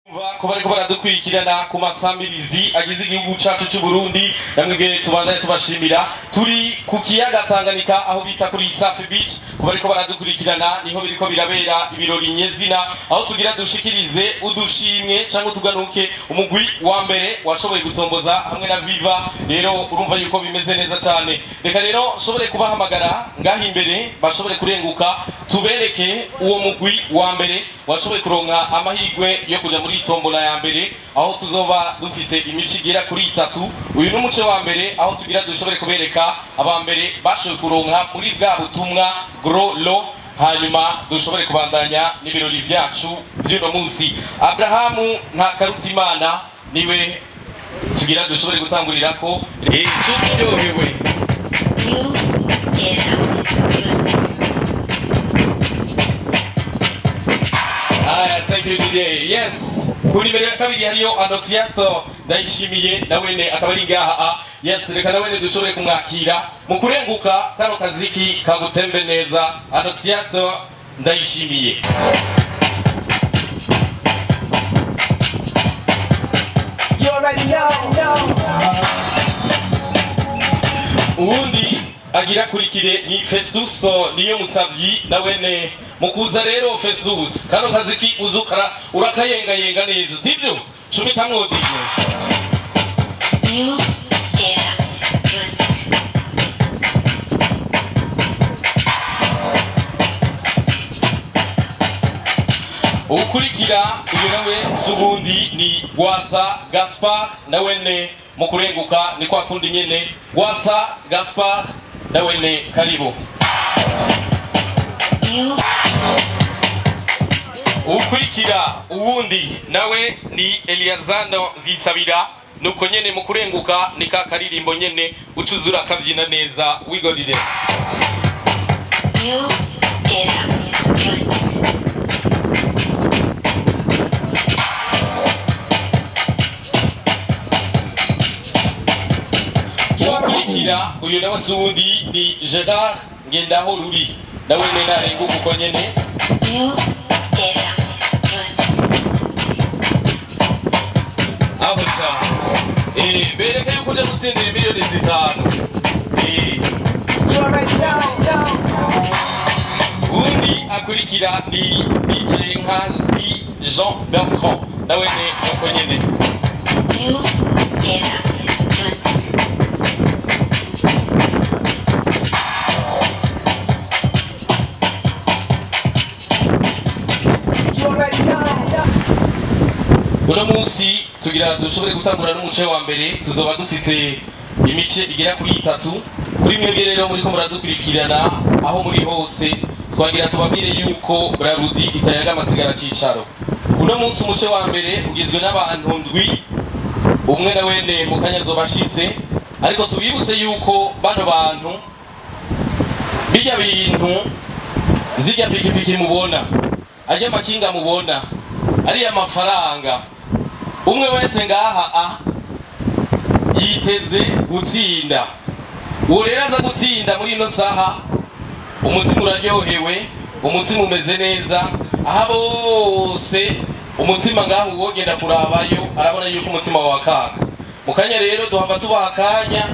Kuba bariko baradukurikirana ku masamirizi agize igihugu cacu c'u Burundi, namwebwe tubandanye tubashimira. Turi ku kiyaga Tanganyika aho bita kuri Safi Beach. Kuba bariko baradukurikirana niho biriko birabera ibirori nyezina, aho tugira dushikirize udushimwe canke tuganuke umugwi wa mbere washoboye gutomboza hamwe na Viva. Rero urumva yuko bimeze neza cane. Reka rero nshobore kubahamagara ngaho imbere bashobore kurenguka, tubereke uwo mugwi wa mbere washoboye kuronka amahirwe yo kuja muri tombola ya mbere, aho tuzoba dufise imico igera kuri itatu. Uyu ni umuce wa mbere aho tugira dushobore kubereka aba mbere bashoboye kuronka muri bwa butumwa Grolo, hanyuma dushobore kubandanya n'ibirori vyacu vy'uno munsi. Abrahamu Ntakarutimana niwe tugira dushobore gutangurirako. Turyohewe. New Era Music. Aya, thank you DJ. Yes. Kuri mbere ya kabiri hariyo Anosiato Ndayishimiye, nawene akaba ari ngaha. Yes, reka nawene dushobore kumwakira mu kurenguka kano kaziki kagutembe neza. Anosiato Ndayishimiye. You already know. Uwundi agira kurikire ni Festus niyo musavyi, nawene mukuza. Rero Festus, kano kaziki uzukara urakayengayenga neza, sivyo? Cumi tamwodije. New Era Music. Ukurikira uyu nawe subundi ni Gwasa Gaspard, nawene mu kurenguka ni kwa kundi nyene. Gwasa Gaspard nawene karibu. New Ukurikira uwundi nawe ni Eliazano Zisabira, nuko nyene mu kurenguka ni ka karirimbo nyene ucuzura kavyina neza wigorire. New Era Music. Ukurikira uyu nawe suwundi ni Gerard Ngendaho Ruri, nawe narenguka uko nyene. New Era Music. Aho sha bereke yuko uje gutsindira 5 miliyoni. You already know. Undi akurikira ni Nicenkazi Jean Bertrand, nawe ni uko nyene. New Era Music. You already know. Uno munsi tugira dushobore gutangura n'umuce wa mbere. Tuzoba dufise imice igera kuri itatu. Kuri mwebwe rero muriko muradukurikirana aho muri hose, twagira tubabwire yuko Brarudi itayaga amasigara cicaro. Uno munsi umuce wa mbere ugizwe n'abantu ndwi, umwe na wene mu kanya azobashitse. Ariko tubibutse yuko bano bantu bijya bintu zirya pikipiki mubona, arya makinga mubona, ariya mafaranga, umwe wese ngaha a yiteze gutsinda. Uwo rero aza gutsinda muri ino saha, umutima uraryohewe, umutima umeze neza. Aha bose umutima ngaho uwogenda kurabayo arabona yuko umutima wakaka. Mu kanya rero duhava tubaha akanya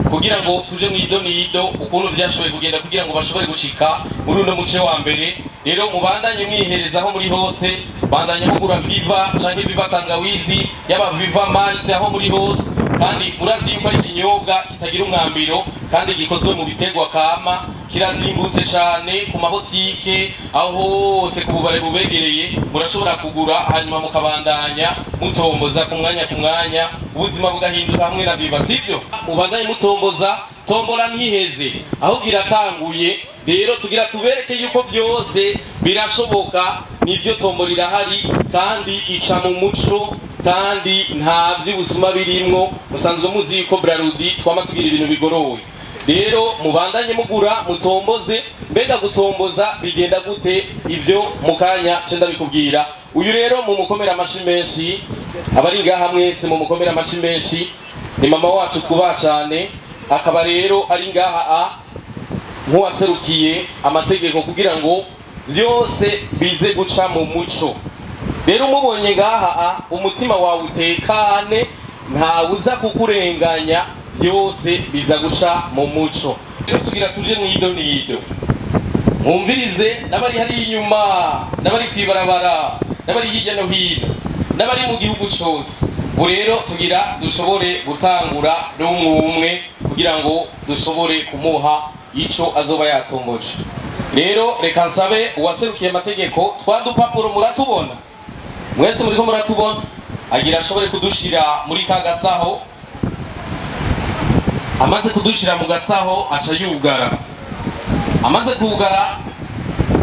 kugira ngo tuje mu idonido ukuntu vyashoboye kugenda kugira ngo bashobore gushika muri uno muce wa mbere. Rero mubandanye mwihereza aho muri hose, bandanye mugura Viva canke Viva tangawizi, yaba Viva Malt aho muri hose. Kandi murazi yuko ari ikinyobwa kitagira umwambiro kandi gikozwe mu biterwa kama, kirazimbutse cane. Ku mabotike aho hose, ku bubare bubegereye, murashobora kugura hanyuma mukabandanya mutomboza ku mwanya ku mwanya, ubuzima bugahinduka hamwe na Viva, sivyo? Mubandanye mutomboza, tombola ntiheze ahubwo iratanguye. Rero tugira tubereke yuko byose birashoboka. Nivyo, tombola irahari kandi ica mu muco kandi nta vy'ubusuma birimwo. Musanzwe muzi yuko Brarudi twama tugira ibintu bigorowe. Rero mubandanye mugura, mutomboze. Mbega gutomboza bigenda gute? Ivyo mu kanya ce ndabikubwira. Uyu rero mumukomera amashi menshi, abari ngaha mwese mumukomera amashi menshi, ni mama wacu twubaha cane. Akaba rero ari ngaha a nk'uwaserukiye amategeko kugira ngo byose bize guca mu muco. Rero umubonye ngaha umutima wawe utekane, ntawuza kukurenganya, byose biza guca mu muco. Rero tugira tuje mu idonido, mwumvirize n'abari hari inyuma, n'abari kwibarabara, n'abari hirya no hino, n'abari mu gihugu cose. Ubu rero tugira dushobore gutangura n'umwe kugira ngo dushobore kumuha ico azoba yatomboje. Rero reka nsabe uwaserukiye amategeko, twa dupapuro muratubona mwese, muriko muratubona, agira ashobore kudushira muri ka gasaho. Amaze kudushira mu gasaho aca yugara, amaze kugara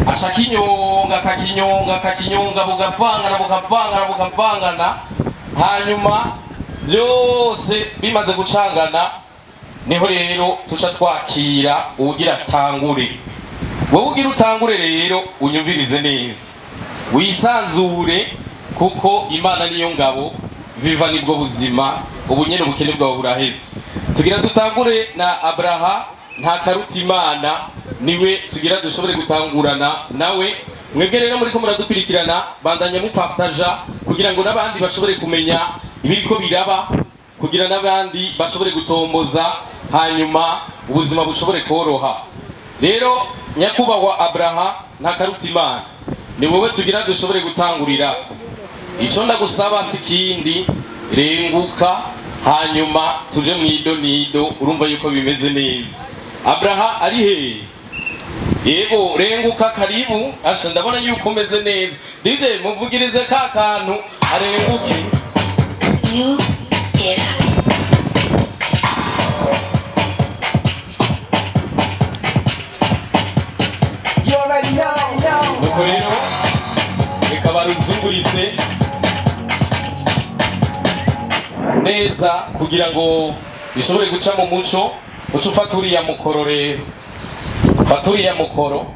aca kinyonga kakinyonga kakinyonga, bugavangana bugavangana bugavangana, hanyuma byose bimaze gucangana niho rero tuca twakira uwugira atangure. Wowe ugira utangure rero unyumvirize neza, wisanzure, kuko Imana niyo ngabo, viva nibwo buzima, ubu nyene ubukene bwawe buraheze. Tugira dutangure na Abraha nta Karutimana, niwe tugira dushobore gutangurana nawe. Mwebwe rero muriko muradukurikirana, bandanya mupartaja kugira ngo n'abandi bashobore kumenya ibiriko biraba, kugira n'abandi bashobore gutomboza, hanyuma ubuzima bushobore koroha. Rero nyakubahwa Abraha nta Karutimana, ni wowe tugira dushobore gutangurira. Ico ndagusaba si kindi, renguka hanyuma tuje mu idonido, urumva yuko bimeze neza. Abraha ari he? Yego, renguka, karibu. Asha, ndabona yuko umeze neza. DJ muvugirize ka kantu arenguke. New era. You already know. Nuko rero reka baruzunguritse neza kugira ngo bishobore guca mu muco. Uca ufata uriya mukoro rero, fata uriya mukoro,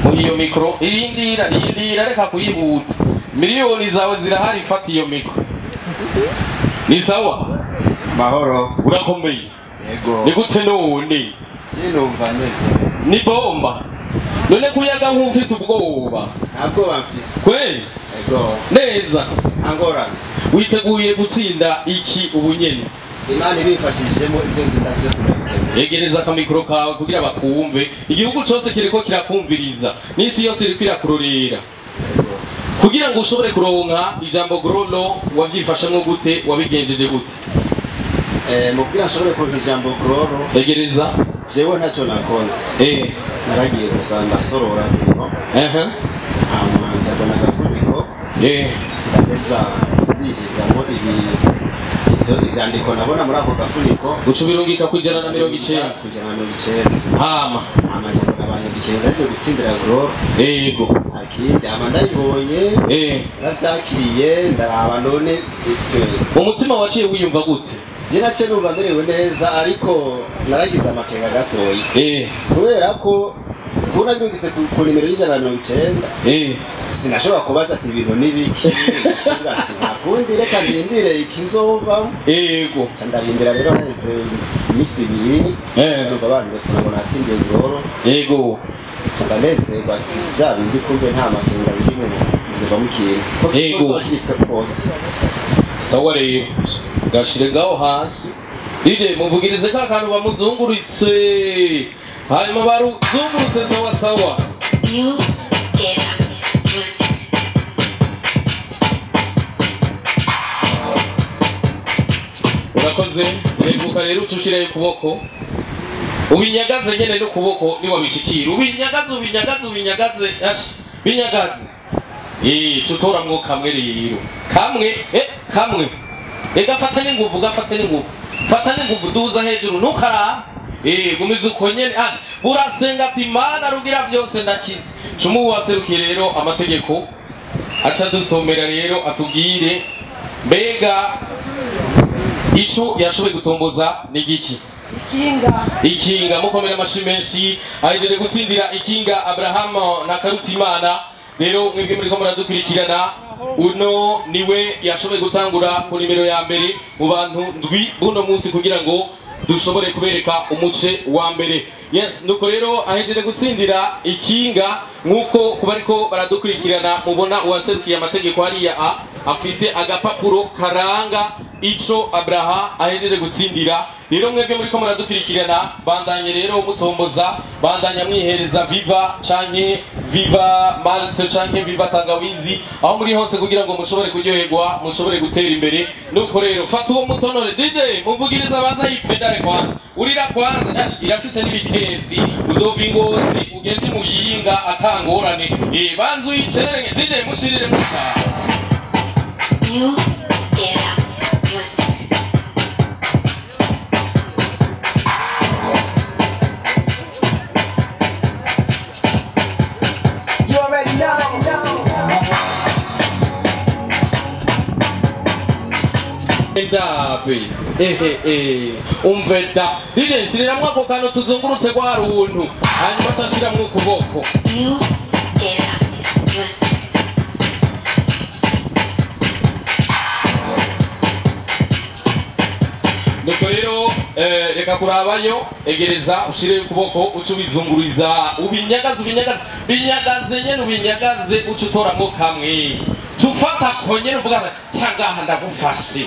muha iyo mikoro, irindira irindira, reka kuyihuta, miliyoni zawe zirahari, fata iyo mikoro. Ni sawa? Mahoro. Urakomeye? Yego. Ni gute none? Numva neza. Ni bomba. None kuyaga nk'ufise ubwoba? Ntabwo bamfise. Kweli? Yego. Neza. Angorane. Witeguye gutsinda iki ubu nyene? Imana ibifashishemo ibyo nzinda byose ndabiteguye. Yegereza akamikoro kawe kugira bakumve. Igihugu cose kiriko kirakumviriza, n'isi yose iriko irakurorera. Kugira ngo ushobore kuronka ijambo Grolo, wavyifashemwo gute, wabigenjeje gute? Mu kugira nshobore kuronka ijambo Grolo, Yegereza. jewe ntacyo nakoze. Naragiye gusa ndasorora ibintu. Hama njabona agafuniko. Ndaheza ndinjizamo ibyo ibyandiko nabona muri ako gafuniko. Uca ubirungika ku 190. Ku 190. Hama. Hama njabona abanyandikiye ndaje gutsindira Grolo. Yego. Akindi hama ndayibonye. Naravyakiriye, ndaraba none eske Umutima waciye wiyumva gute? Je naciye numva merewe neza, ariko naragize amakenga gatoyi. Kubera ko kubona byumvise ku nimero y'190, sinashobora kubaza ati ibintu ni biki. Nshobora ati nta kundi, reka ndindire ikizovamo. Yego. Nca ndarindira rero haheze iminsi ibiri, numva abantu batuma ngo natsindiye Grolo. Yego. Nca ndanezerwa ati bya bindi kumbe nta makenga birimo, bizovamo ikintu. Yego. Kuzokika kose. Sawa rero, gashire ngaho hasi. DJ muvugirize ka kantu bamuzunguritse, hanyuma baruzungurutse sawa sawa. New era music. Urakoze. Reguka rero uca ushirayo ukuboko, ubinyagaze nyene n'ukuboko niwabishikira, ubinyagaze ubinyagaze ubinyagaze, ash binyagaze. Cutoramwo kamwe rero, kamwe, kamwe. Ega fata n'inguvu, gafata n'inguvu, fata n'inguvu, duza hejuru ntukaraba. Gumiza uko nyene, ash burasenga ati Mana rugira byose ndakize. Cumu waserukiye rero amategeko aca dusomera rero atubwire mbega ico yashoboye gutomboza ni giki. Ikinga. Ikinga, mukomera amashi menshi. Ahejeje gutsindira ikinga Abraham na Karutimana. Rero mwebwe muriko muradukurikirana, uno niwe yashoboye gutangura ku nimero ya mbere mu bantu ndwi buno munsi kugira ngo dushobore kubereka umuce wa mbere. Yes, nuko rero ahejeje gutsindira ikinga nkuko kubariko baradukurikirana mubona uwaserukiye amategeko hariya afise agapapuro karanga ico Abraha ahejeje gutsindira. Rero mwebwe muriko muradukurikirana bandanye rero mutomboza, bandanya mwihereza Viva canke Viva Malt canke Viva Tangawizi aho muri hose kugira ngo mushobore kuryoherwa, mushobore gutera imbere. Nuko rero fata uwo mutonore DJ muvugiriza banza yipedare kwanza, urira kwanza irafise n'ibitesi uzova ingozi ugende muyinga atangorane. Banza uyicerere DJ mushirire musha. New Era Music. You already know. Ndabe umve da DJ shiriramwo ako kantu tuzungurutse kwa runtu hanyuma cashiramwo ukuboko. New Era Music. Nuko rero reka kurabayo, egereza ushire ukuboko uce ubizunguriza ubinyagaze ubinyagaze binyagaze nyene ubinyagaze uce utoramwo kamwe tufata konyene uvuga cangaha ndagufashe.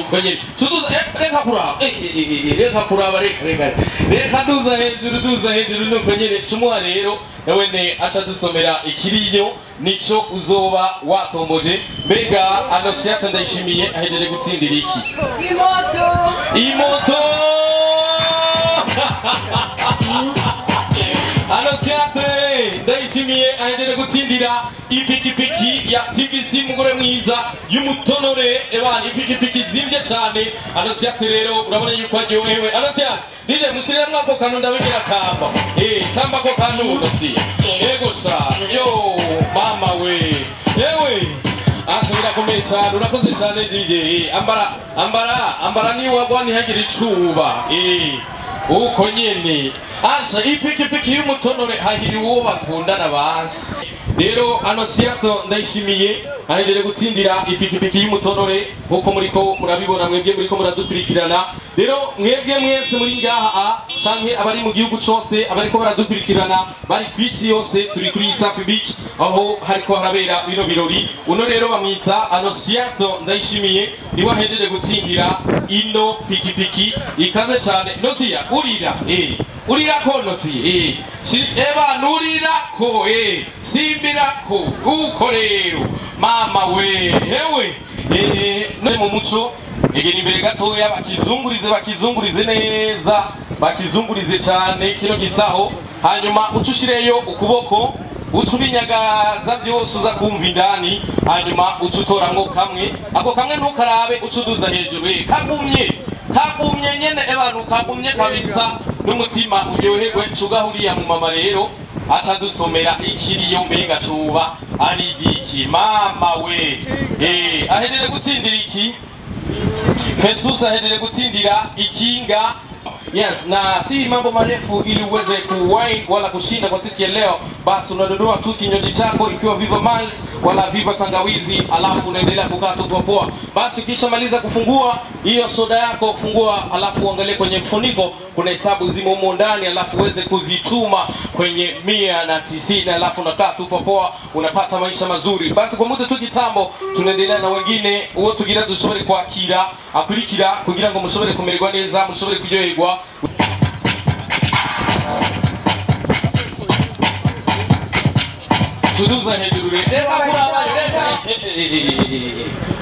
Uko nyene tuduza reka kuraba reka kuraba reka duza hejuru nuko nyene cumuha rero nawe aca dusomera ikiriyo nico uzoba watomboje. Mbega Anosiata Ndayishimiye ahejeje gutsindira iki? Imoto. Anosiate Ndayishimiye ahejeje gutsindira ipikipiki ya TVC mugore mwiza y'umutonore. Ebana ipikipiki zimvye cane. Anosiate rero urabona yuko aryohewe. Anosiate DJ mushiremwo ako kantu ndabigira tamba. Tamba ko kantu Anosiate. Ego sha yo mama we. Ewe asa birakomeye cyane, urakoze cyane DJ. Ambara ambara ambara ni wagwa ntihagira icuba. Uko nyene asa ipikipiki y'umutonore hahiri uwo bakundana basi. Rero Anosiato Ndayishimiye ahejeje gutsindira ipikipiki y'umutonore nkuko muriko murabibona mwebwe muriko muradukurikirana. Rero mwebwe mwese muri ngaha canke abari mu gihugu cose abariko baradukurikirana bari kwisi yose, turi kuri Safi Beach aho hariko harabera bino birori. Uno rero bamwita Anosiato Ndayishimiye niwe ahejeje gutsindira ino pikipiki ikaze cane. Nosiya urira urira ko Nosiya eba nurira ko simbira ko uko rero mama we hewe no mu muco egera imbere gatoya bakizungurize neza bakizungurize cyane kino gisaho, hanyuma ucushireyo ukuboko ucubinyagaza byose uza kumva indani, hanyuma ucutoramwo kamwe ako kamwe ntukarabe ucuduza hejuru. Kagumye nyene abantu kagumye kabisa n'umutima uryoherwe. Cugahuriya mu mama rero aca dusomera ikiriyo mbega cuba ari igiki mama we. Ahejeje gutsindira iki? Festus ahejeje gutsindira ikinga. Yes, na si mambo marefu ili uweze kuwin wala kushinda kwa siku ya leo, basi unadondoa tu kinywaji chako ikiwa Viva Malt wala Viva Tangawizi, alafu unaendelea kukaa tu poa poa. Basi kisha maliza kufungua hiyo soda yako, fungua alafu uangalie kwenye mfuniko kuna hesabu zimo humo ndani, alafu uweze kuzituma kwenye 190, alafu unakaa tu poa poa, unapata maisha mazuri. Basi kwa muda tu kitambo tunaendelea na wengine uwo tugira dushobore kwakira akurikira kugira ngo mushobore kumererwa neza, mushobore kuryoherwa. Tuduza hejuru reka kuraba reka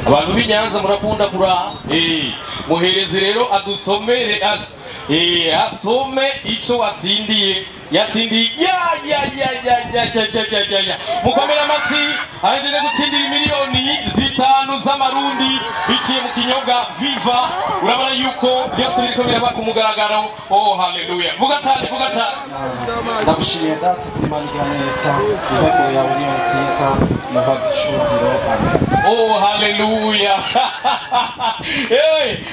abantu b'Inyanza murakunda kura muhereze rero adusomere asome ico watsindiye. Yatsindiye ya ya ya ya ya ya ya ya. Mukomera amashyi ahejeje gutsindira miliyoni 5 z'amarundi biciye mu kinyobwa Viva. Urabona yuko byose biriko biraba ku mugaragaro. Oh haleluya, vuga cyane vuga cyane. Ndagushimiye data kuri Imana igira neza, intego yawe niyo nziza, muhabwe icubahiro. Amen. Oh haleluya.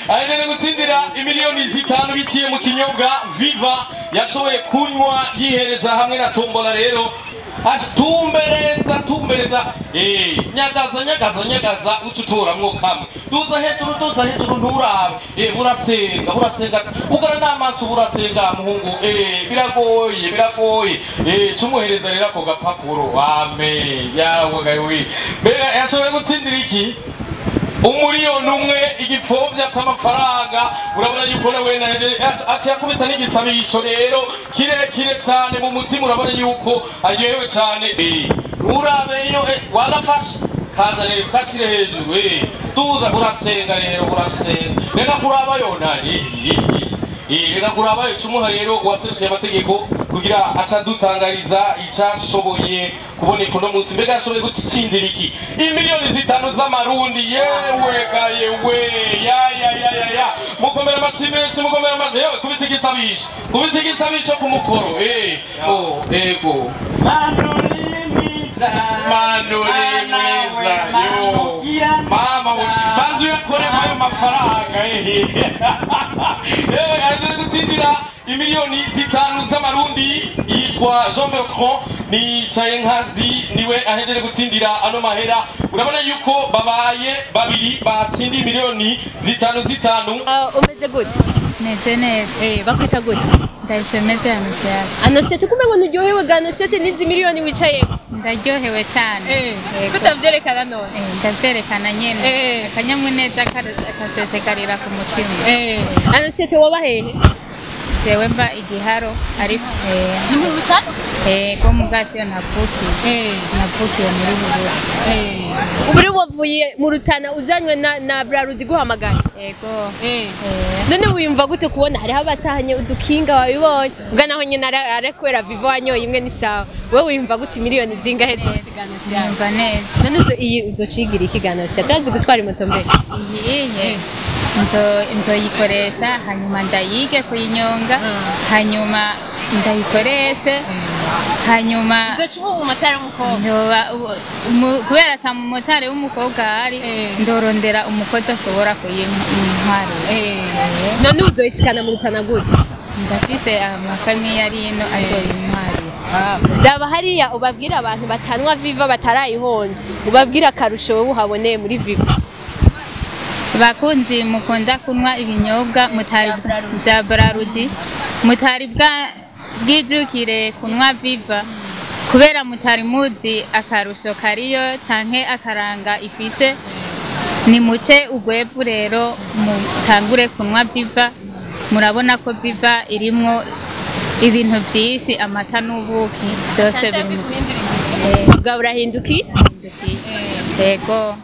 Ahejeje gutsindira miliyoni 5 biciye mu kinyobwa Viva yashoboye kunywa yihereza hamwe na tombola. Rero Tumbereza nyagaza nyagaza nyagaza ucuturamwo kamwe duza hejuru nturabe burasenga ugara n'amaso burasenga muhungu biragoye cumuhereza rero ako gapapuro ame yawe gawe mbega yashoboye gutsindira iki umuriyoni umwe igipfobya c'amafaranga urabona yuko nawe aciye akubita n'igisabisho rero kirekire cane mu mutima urabona yuko aryohewe cane urabeyo wagafashe kaza rero kashire hejuru tuza urasenga rero urasenga reka kurabayo nari reka kurabayo cumuha rero waserukiye amategeko kugira aca dutangariza icashoboye kuboneka uno munsi mbega yashoboye gutsindira iki imiliyoni 5 z'amarundi yewe gayewe ya mukomera amashyi menshi mukomera amashyi yewe kubita igisabisho ku mukoro ego manuri mwiza yo mama banzu yakoremo ayo mafaranga yewe agiye gutsindira imiliyoni 5 z'amarundi yitwa Jean Bertrand nicaye nkazi niwe ahejeje gutsindira ano mahera urabona yuko babaye babiri batsindiye miliyoni 5 Umeze gute? Neze neza. Bakwita gute? Ndayishemeze Anosiate. Anosiate kumengo nturyohewe ga Anosiate n'izi miliyoni wicayeko? Ndaryohewe cyane. Kutavyerekana none? Ndavyerekana nyene. Akanyamuneza kasesekarira ku mutima. Anosiate woba hehe? Jewe mba igiharo ariko ni mu Rutana? Ko mugasiyo navukiye. Navukiye muri Bururi. Ubu rero wavuye mu Rutana uzanywe na Brarudi guhamagara? Yego. None wiyumva gute kubona hariho abatahanye udukinga wabibonye ubwa naho nyine arekwera Vivo wanyoye imwe ni sawa wewe wiyumva gute miliyoni zingahe zose Ganosiya? Numva neza. None uzo iyi uzocigira iki Ganosiya? Turazi gutwara imoto mbere. Iyi nzoyikoresha hanyuma ndayige kuyinyonga hanyuma ndayikoreshe hanyuma uzoca umumotari w'umukobwa kubera ata mumotari w'umukobwa ahari ndorondera umukozi ashobora kuyintwarira. None uzoyishikana mu Rutana gute? Ndafise amafamiye ari ino azoyintwarira. Raba hariya ubabwira abantu batanwa Viva batarayihonja ubabwira akarusho wowe uhaboneye muri Viva. Bakunzi mukunda kunywa ibinyobwa bya Brarudi mutari bwijukire kunywa Viva kubera mutari muzi akarusho kariyo canke akaranga ifise ni muce ugwevu rero mutangure kunywa Viva. Murabona ko Viva irimwo ibintu byinshi amata n'ubuki byose bwa burahinduki. Yego.